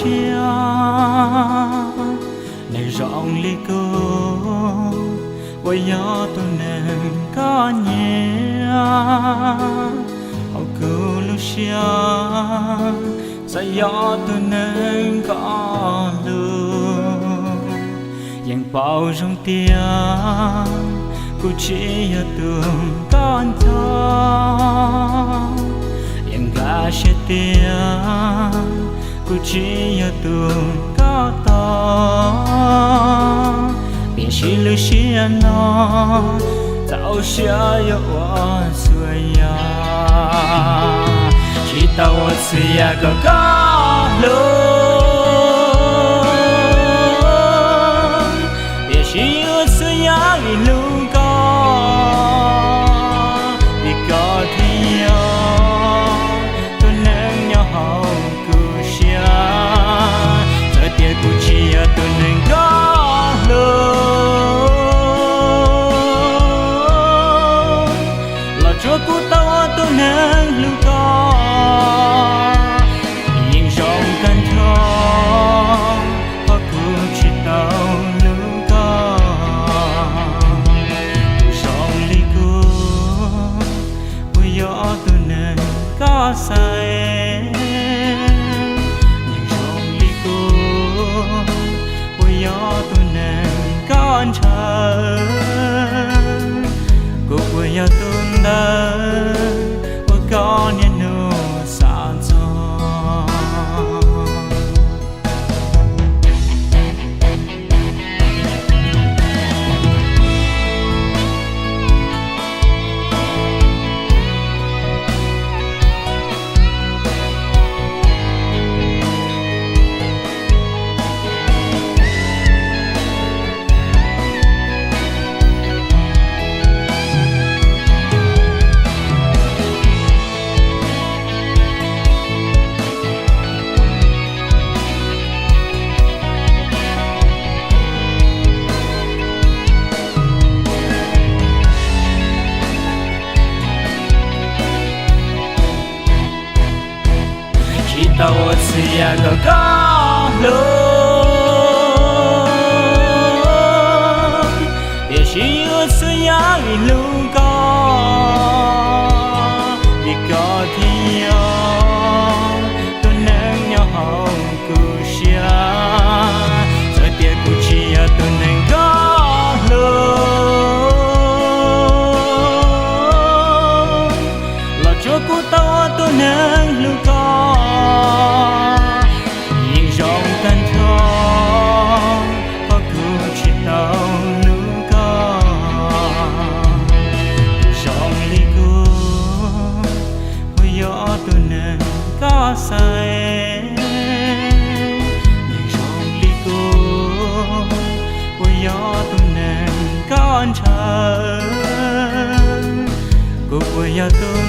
tias nws zoo li kuv uas yog tus neeg koj nyiam, hauv kuv lub siab txawm yog tus neeg koj hlub. Yeej paub zoo tias kuv tsis yog tus koj nco, yeej nkag siab tias kuv tsis yog tus koj tos. Tiam sis lub siab no txaus siab yuav ua txhua yam, tsis tau ua txhua yam kom koj hlub, tiam sis ua txhua yam vim hlub koj, vim koj thiaj yog tus neeg nyob hauv kuv siab. Txawm tias kuv tsis yog tus neeg koj hlub, los tsuav kuv tau ua tus neeg hlub koj, yeej zoo tag nrho qhov kuv tsis tau hlub koj. Kuv zoo li kuv uas yog tus neeg koj xaiv, yeej zoo li kuv uas yog tus neeg koj ntshaw. Kuv puas yog tus ntawd uas koj niaj hnub xav txog? Tsis tau ua txhua yam kom koj hlub, tiam sis ua txhua yam vim hlub koj, vim koj thiaj yog tus neeg nyob hauv kuv siab. Txawm tias kuv tsis yog tus neeg koj hlub, los tsuav kuv tau ua tus neeg hlub koj, yeej zoo tag nrho qhov kuv tsis tau hlub koj. Kuv zoo li kuv uas yog tus neeg koj xaiv, yeej zoo li kuv uas yog tus neeg koj ntshaw. Kuv puas yog tus